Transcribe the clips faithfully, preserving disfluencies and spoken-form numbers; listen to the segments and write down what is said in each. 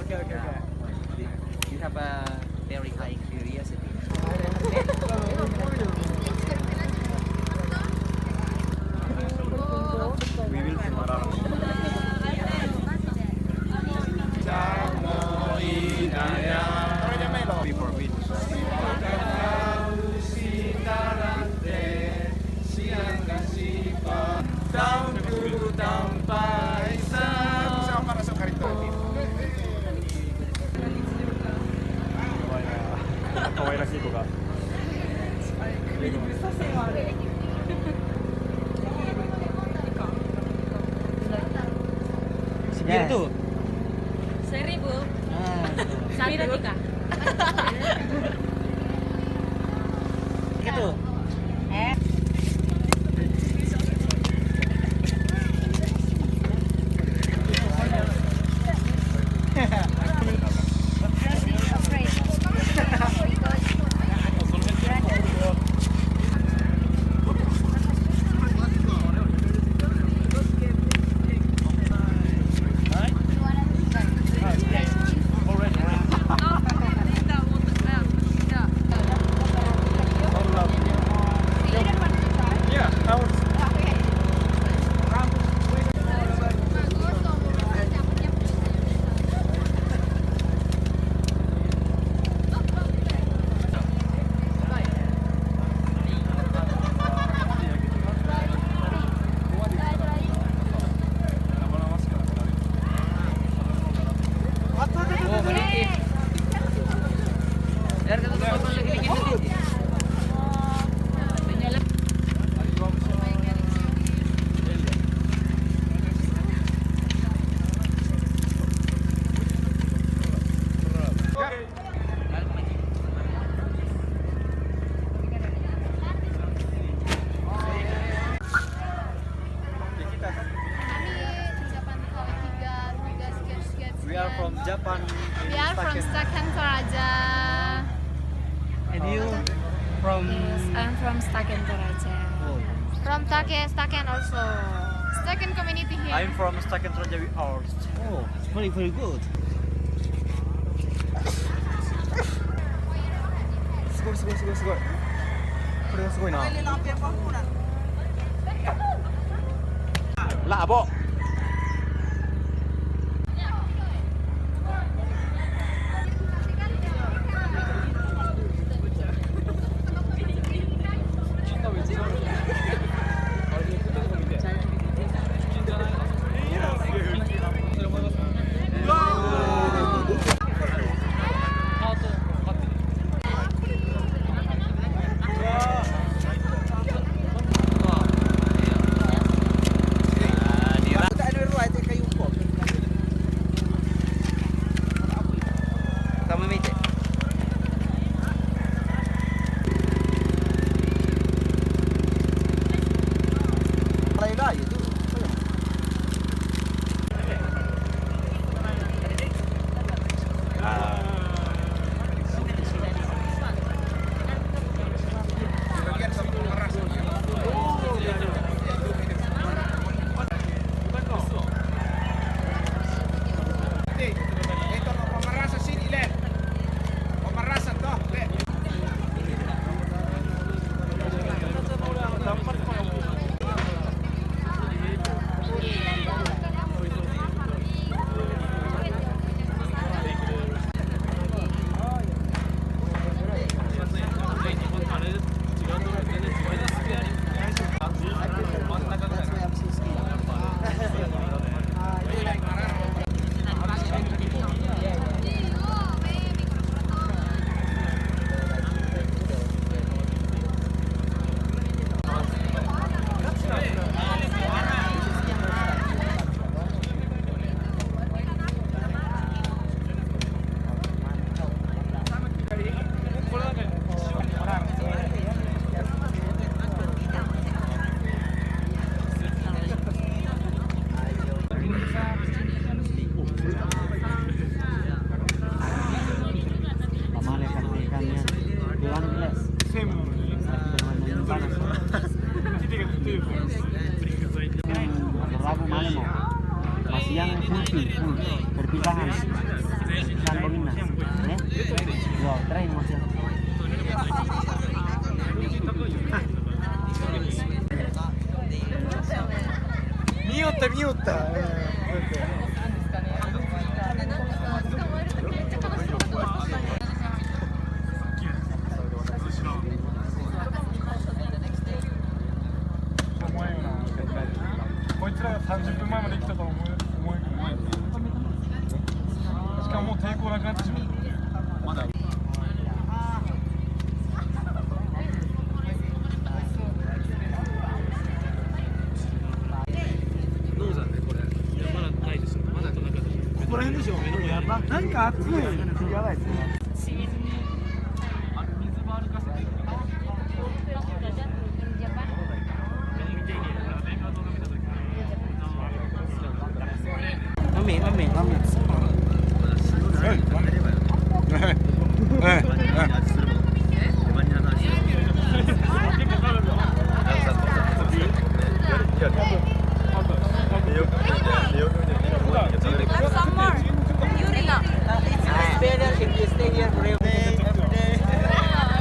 Okay, okay, okay. You have a very high curiosity. We will tomorrow. Before we Down to down paisa. Siapa masuk karita? Kawai, kawai. Segitu. Seribu. Ah. Satu. Tiga. Gitu. Eh. We are from Japan. We are from Staken Toraja. And you from? Yes, I'm from Staken Toraja. Oh. From Take, Staken also. Staken community here. I'm from Staken Toraja. We are. Oh, it's very, very good. すごい、すごい、すごい、すごい。これはすごいな。 Labo. Rabu malam, oh. Masiang full team, full. Perpindahan. Sambung ini. Eh? Yo, terakhir masiang. Miuta, miuta. Koいつらがさんじゅっぷんまえまで来たとは思え、思え、思えない。しかももう抵抗なくなってしまった。まだ。どうだね、これ。いや、まだないですよ。まだこんな感じ。ここら辺でしょ。なんか暑い。やばいですね。Mami, mami, mami. It's better if you stay here forever. I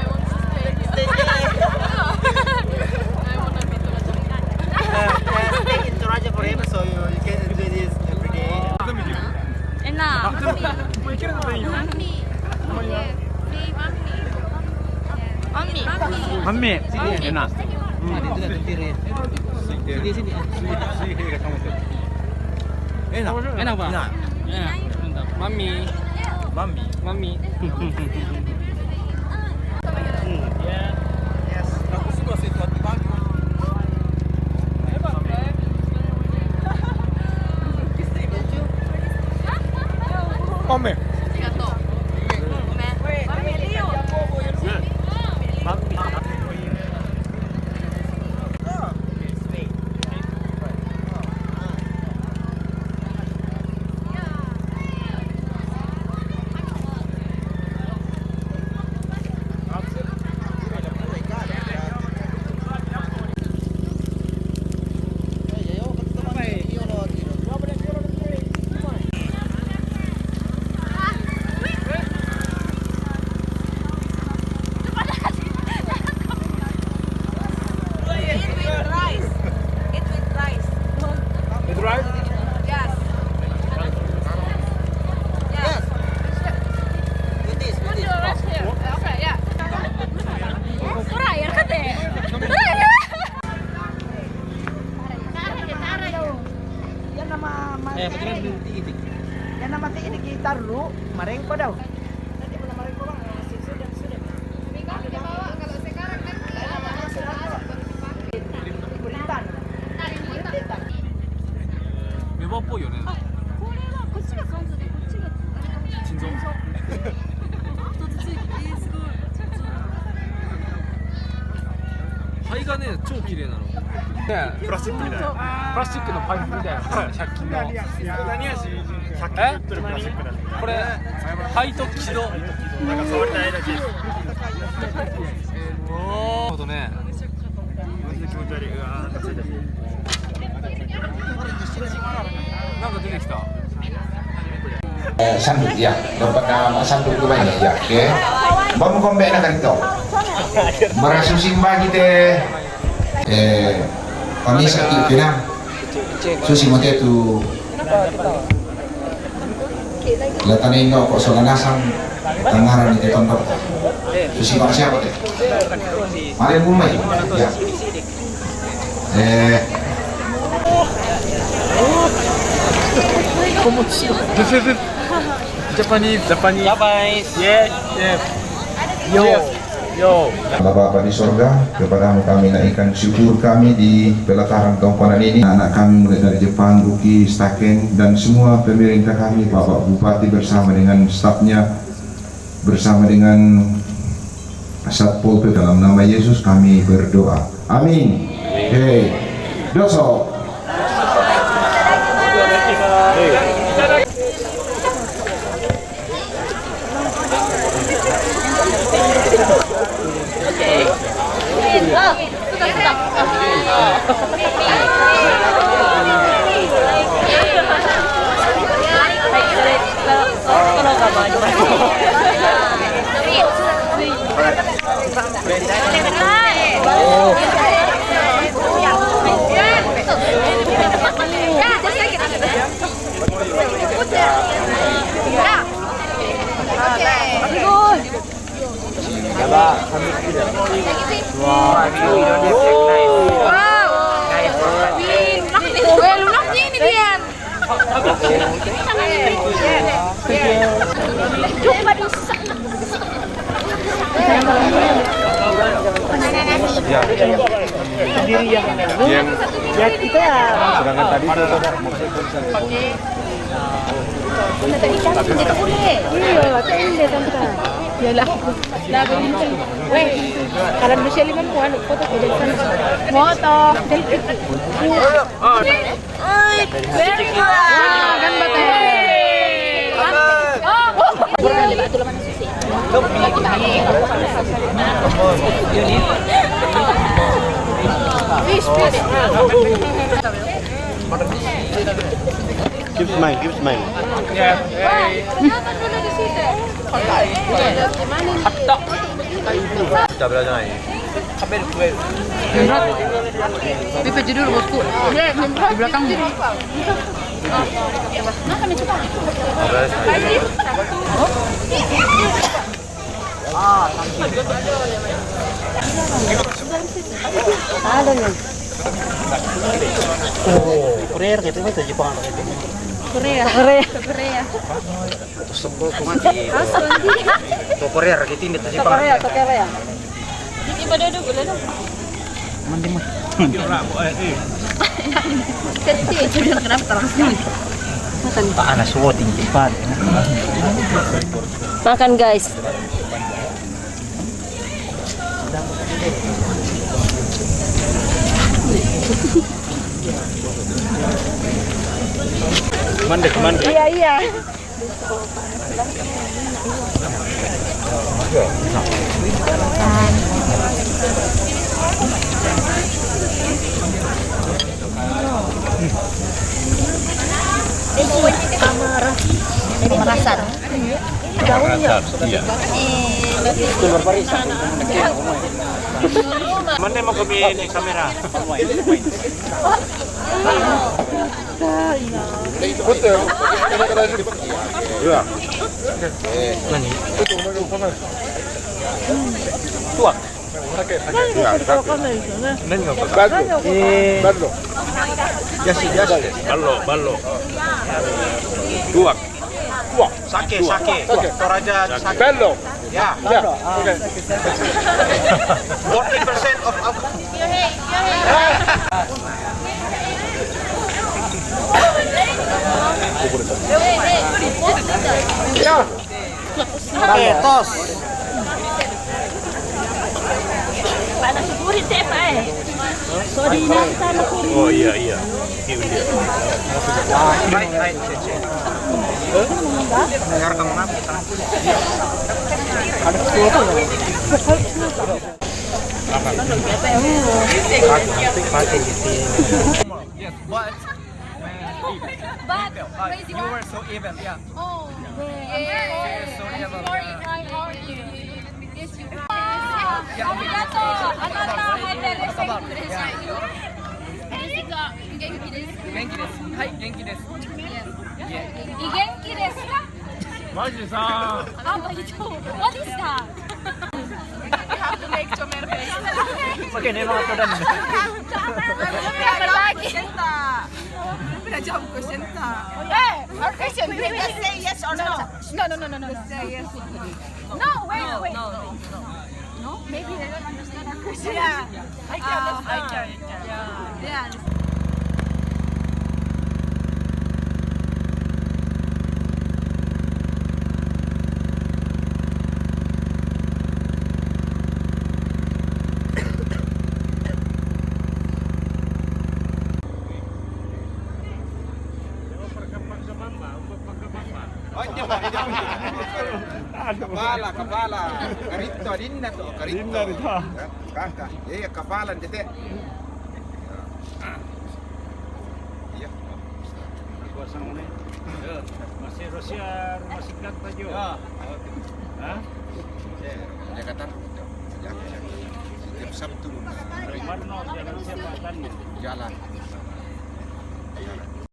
want to stay here. Stay here. I want to be Toraja. Uh, uh, stay in Toraja forever, so you, you can enjoy this every day. Ena. Mami. Mami. Mami. Mami. Mami. Ena. Sini, sini. Sini, sini. Enak. Enak, Pak? Enak. Enak. Mantap. Mami. Mami. Mami. Yes. Aku suka sih, Pak. Mami. Eat with rice. Eat with rice. With rice? Yes. Yes. With this, with this. Put your rice here. Okay, yeah. Tara, yan ka, te. Tara, yan. Yan na ma-, ma-, Eh, pati lang yung tigitik. Yan na matiinig, itarlo, marengko daw. Nanti mo na marengko lang, eh, sudem, sudem. Beritan. メバっぽいよね。あ、これはこっちが肝臓で、こっちがあれかもしれない。心臓。二つついて、えー、すごい。肺がね、超綺麗なの。ね、プラスチックみたいな。プラスチックのパイプみたいな。百均の。何味？百均で売ってるプラスチックだ。これ、肺と気道。なんか触りたいだけ。おー。なるほどね。マジで気持ち悪い。うわー、なんかついた。なんか出てきた。Eh, sandok, ya. Dapat nama sandok tu banyak, ya. Oke. Bamu kombe nak itu. Merasusi bagi te. Eh, kami sakit kena. Susi mate tu. Latane no ko sola nasang. Tangaran ni te tonton. Susi, makasih apa te? Mari, Bu Mai. Ya. Eh. This is it. Japanese. Japanese. Japanese. Yes, yes. Yo. Yo. Bapa di sorga, kepadamu kami naikkan syukur kami di pelataran kampanan ini. Anak kami mulai dari Jepang, Uki, Staken, dan semua pemerintah kami, Bapak Bupati bersama dengan stafnya, bersama dengan Satpol P P. Dalam nama Yesus kami berdoa. Amin. Hei, doso. Wow. Weh, lunaknya ini, Dian. Coba di sana. Ya. Sendiri yang, yang, ya, kita, sedangkan tadi itu, iya, tende, tante. Yalah. Weh, kalau Michelle kan mau anu, foto ke sana. Foto. Very good. Kan bate. Fish, fish. Keep smile, keep smile. Kita belajar lagi. Berat. Di pejudul bosku. Di belakang. Ada nih. Oh, Korea gitu, itu Jepang gitu. Korea. Korea. Korea. Terus aku cuma di Korea gitu, ini Jepang. Korea, Korea ya. Ibadah dulu lah. Mandi mah. Kenapa terang sekali? Makan. Panas, woting cepat. Makan, guys. Mandi, mandi. Iya, iya. Pemerasan. Pemerasan, iya. Mana mau kami ini kamera? Iya. Nani? Tuak. 何が分かんないですよね。何が分かんない。 Bello. えー。 Bello. Yes, yes. Bello, bello. Tuak. Tuak. Sake, sake. Sake. Toraja sake. Bello. Ya. Ya. Oke. Forty percent of alcohol. Ya. Oke, tos. Panas burit deh, Pak, eh. So, di nang sana kulit. Oh, iya, iya. Iya, iya. Hai, hai, Cece. Dengar kamu ngapa? Ada sesuatu ya? Apa? Pakai, pakai gitu. Yes, but But crazy, you were so evil, yeah. Oh, yeah. I'm sorry, I'm sorry. How are you? Yes, you are. Arigato. Anata, I feel the same. Genki desu. Genki desu. Hi, genki desu. Yes. Yeah. Genki desu ka? Maji-san. Ah, Maji-san. What is that? You have to make Chomel face. Oke, ini emang aku dan. Lagi. Udah jawab question ta. Eh, our question. Just say yes or no. No, no, no, no, no, no. Just say yes or no. No, wait, no, wait. No, no, no. No? Maybe they don't understand our question. Yeah. I can understand. I can, I can. Yeah. Yeah, understand. Aduh. Kapala, kapala. Karitto, dinna to, karitto. Dinna to. Kaka, iya, kapala, tete. Masih Rusia, rumah singkat aja. Ya. Ha? Jakarta. Setiap Sabtu. Mana jalan siapa tanya? Jalan. Jalan.